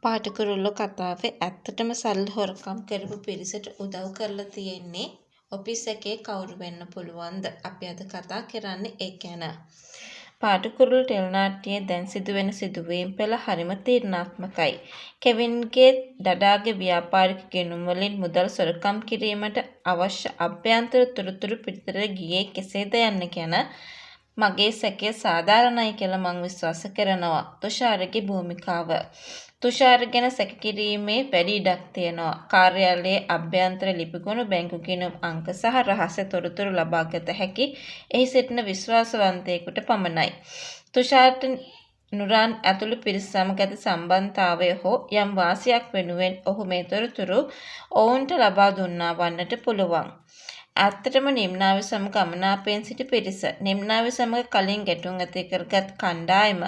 පාට කුරුල්ලෝ කතාවේ ඇත්තටම සල්ලි හොරකම් කරපු පිරිසට උදව් කරලා තියෙන්නේ ඔෆිස් එකේ කවුරු වෙන්න පුළුවන්ද? අපි අද කතා කරන්නේ ඒ ගැන. පාට කුරුල්ලෝ ටෙලිනාට්‍යයේ දැන් සිදුවෙන සිදුවීම් පෙළ හරිම තීරණාත්මකයි. කෙවින්ගේ ඩඩාගේ ව්‍යාපාරික ගිණුම් වලින් මුදල් සොරකම් කිරීමට අවශ්‍ය අභ්‍යන්තර තොරතුරු පිටතට ගියේ කෙසේද යන්න ගැන මගේ සැකය සාධාරණයි කියලා මං විශ්වාස කරනවා. තුෂාරගේ භූමිකාව. තුෂාර ගැන සැක කිරීමේ වැඩි ඉඩක් තියෙනවා. කාර්යාලයේ අභ්‍යන්තර ලිපිගොනු, බැංකු ගිණුම් අංක සහ රහස්‍ය තොරතුරු ලබාගත හැකි එහි සිටින විශ්වාසවන්තයෙකුට පමණයි. තුෂාරට නුරාන් ඇතුළු පිරිස සමග ඇති සම්බන්ධතාවය හෝ යම් වාසියක් වෙනුවෙන් ඔහු මේ තොරතුරු ඔවුන්ට ලබා දුන්නා වන්නට පුළුවන්. ඇත්තටම නිම්නාව සමග අමනාපයෙන් සිටි පිරිස. නිම්නාව සමග කලින් ගැටුම් ඇති කරගත් කණ්ඩායම.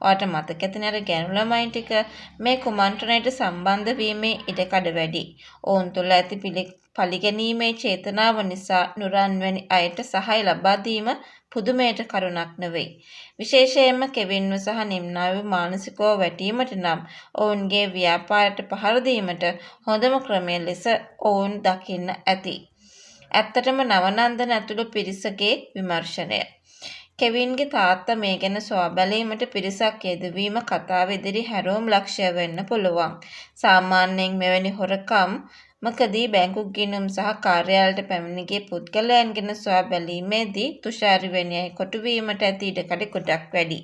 ඔයාට මතක ඇතිනේ අර ගෑනු ළමයි ටික. මේ කුමන්ත්‍රණයට සම්බන්ධ වීමේ ඉඩකඩ වැඩි. ඔවුන් තුළ ඇති පළිගැනීමේ චේතනාව නිසා නුරාන් වැනි අයට සහාය ලබා දීම පුදුමයට කරුණක් නෙවෙයි. විශේෂයෙන්ම කෙවින්ව සහ නිම්නාව මානසිකව වැටීමට නම් ඔවුන්ගේ ව්‍යාපාරයට පහර දීමට හොඳම ක්‍රමය ලෙස ඔවුන් දකින්න ඇති. ඇත්තටම නවනන්දන ඇතුළු පිරිසගේ විමර්ශනය. කෙවින්ගේ තාත්තා මේ ගැන සොයා බැලීමට පිරිසක් යෙදවීම කතාවේ ඉදිරි හැරවුම් ලක්ෂ්‍ය වෙන්න පුළුවන්. සාමාන්‍යයෙන් මෙවැනි හොරකමකදී බැංකු ගිණුම් සහ කාර්යාලයට පැමිණ ගිය පුද්ගලයන් ගැන සොයා බැලීමේදී තුෂාරි වැනි අය කොටු වීමට ඇති ඉඩකඩ ගොඩක් වැඩි.